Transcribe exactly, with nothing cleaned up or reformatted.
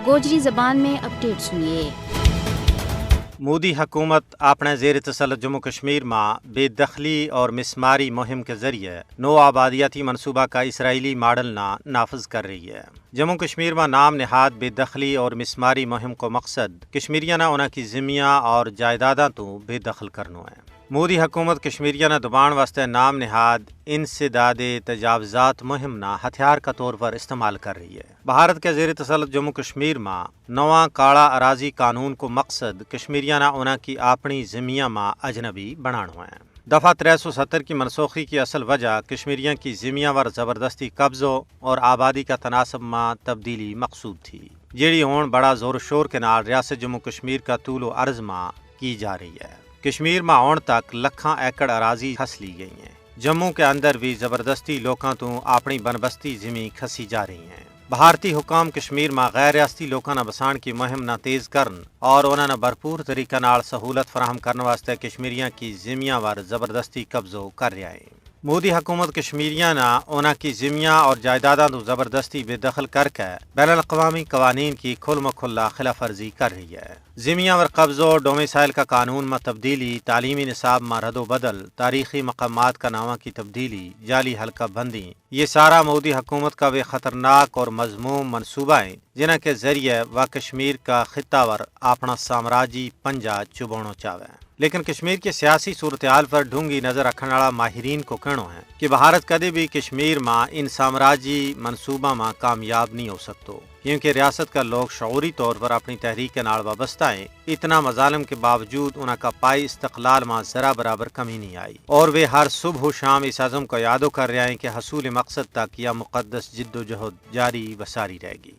گوجری زبان میں اپڈیٹ سنیے۔ مودی حکومت اپنے زیر تسلط جموں کشمیر ما بے دخلی اور مسماری مہم کے ذریعے نو آبادیاتی منصوبہ کا اسرائیلی ماڈل نا نافذ کر رہی ہے۔ جموں کشمیر ما نام نہاد بے دخلی اور مسماری مہم کو مقصد کشمیریاں نا انہاں کی زمیاں اور جائیداداں تو بے دخل کرنو ہے۔ مودی حکومت کشمیریاں نا دبان واسطے نام نہاد انسداد تجاوزات مہم نا ہتھیار کا طور پر استعمال کر رہی ہے۔ بھارت کے زیر تسلط جموں کشمیر ما نواں کاڑا اراضی قانون کو مقصد کشمیریاں نا انہاں کی اپنی زمیاں ما اجنبی بنانو ہے۔ دفعہ ترے سو ستر کی منسوخی کی اصل وجہ کشمیریاں ور زبردستی قبضو اور آبادی کا تناسب ما تبدیلی مقصود تھی، جیڑی ہون بڑا زور و شور کے نال ریاست جموں کشمیر کا طول و عرض ما کی جا رہی ہے۔ کشمیر ما ہون تک لکھاں ایکڑ اراضی کھس لی گئی ہیں۔ جموں کے اندر بھی زبردستی لوکاں تو اپنی بنبستی زمین کھسی جا رہی ہیں۔ بھارتی حکام کشمیر ما غیر ریاستی لوکاں نا بسان کی مہم نا تیز کرن اور انہاں نا بھرپور طریقہ نال سہولت فراہم کرن واسطے کشمیریاں کی زمیاں ور زبردستی قبضو کر رہیا ہیں۔ مودی حکومت کشمیریاں نا انہاں کی زمیاں اور جائیداداں تو زبردستی بے دخل کر کے بین الاقوامی قوانین کی کھل مکھلا خلاف ورزی کر رہی ہے۔ زمیاں ور قبضو، ڈومسائل کا قانون ما تبدیلی، تعلیمی نصاب ما رد و بدل، تاریخی مقامات کا ناواں کی تبدیلی، جعلی حلقہ بندی، یہ سارا مودی حکومت کا ویہ خطرناک اور مذموم منصوبہ ہیں، جنہاں کے ذریعے وہ کشمیر کا خطہ ور اپنا سامراجی پنجا چبونو چاہوے۔ لیکن کشمیر کے سیاسی صورتحال پر ڈھونگی نظر رکھن والا ماہرین کو کہنو ہے کہ بھارت کدے بھی کشمیر ما ان سامراجی منصوبہ ما کامیاب نہیں ہو سکتو، کیونکہ ریاست کا لوگ شعوری طور پر اپنی تحریک کے نال وابستہ ہیں۔ اتنا مظالم کے باوجود انہاں کا پائی استقلال ما ذرا برابر کمی نہیں آئی اور ویہ ہر صبح و شام اس عزم کو یادو کر رہیا ہیں کہ حصول مقصد تک یا مقدس جد و جہد جاری و ساری رہ گی۔